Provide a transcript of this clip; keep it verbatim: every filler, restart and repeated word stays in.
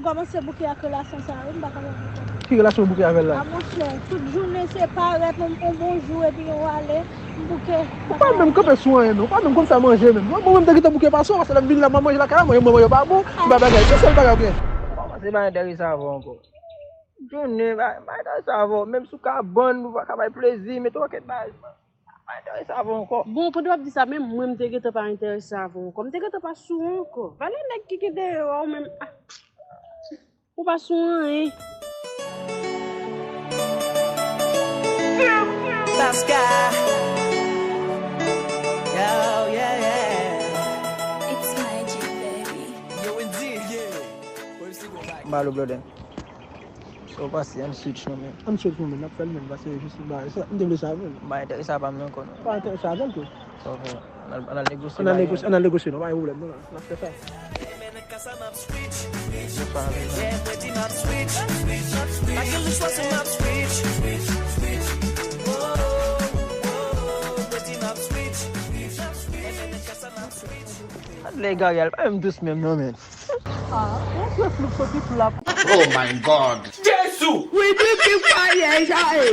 M kòmanse bouke ak relasyon sa a, wi, m pa kapab ankò. Ki relasyon w bouke avè l la? A monchè, tout jounen se parèt, yon, yon bonjou epi yon ale, m bouke. Ou pa menm kanpe sou anyen, non. Ou pa menm konn fè manje menm. Mwen, mwen menm te gentan bouke pase w, paske lè m vin la, mwen manje lakay la, mwen, mwen manje pa bon, m bay bagay. Se sèl bagay ou gen. Ou kòmanse bay enterese avè w ankò. Jounen, bay, bay enterese avè w. Menm sou kabann, ou pa ka bay plezi, mete yon pakèt bagay. Bay enterese avè w ankò. Bon, pandan w ap di sa, menm mwen, m te gentan pa enterese avè w ankò. M te gentan pa sou ou ankò. Valè nèg ki gen dèyè w, ou menm. Ah. Ou pa sou anyen. Paska. Yo, yeah, yeah. It's magic, baby. Yo, Wendy, yeah. Wendy, go back. M ba lo bloden. So pase, ann switch nou men. Ann switch nou men, n ap fè l men, paske jis m ba, m te vle sa men. M pa enterese avè l ankò non. Pa enterese avè l tou. Sa w fè? Ann al, ann al negosye. Ann al negosye, ann al negosye non, pa gen pwoblèm non, n ap fè sa. Gad lè egare a, l pa menm dous menm non men. Ah, yon sèl flou k soti pou la. Oh my God! Jezi! Wi, di ki fayè, jaye.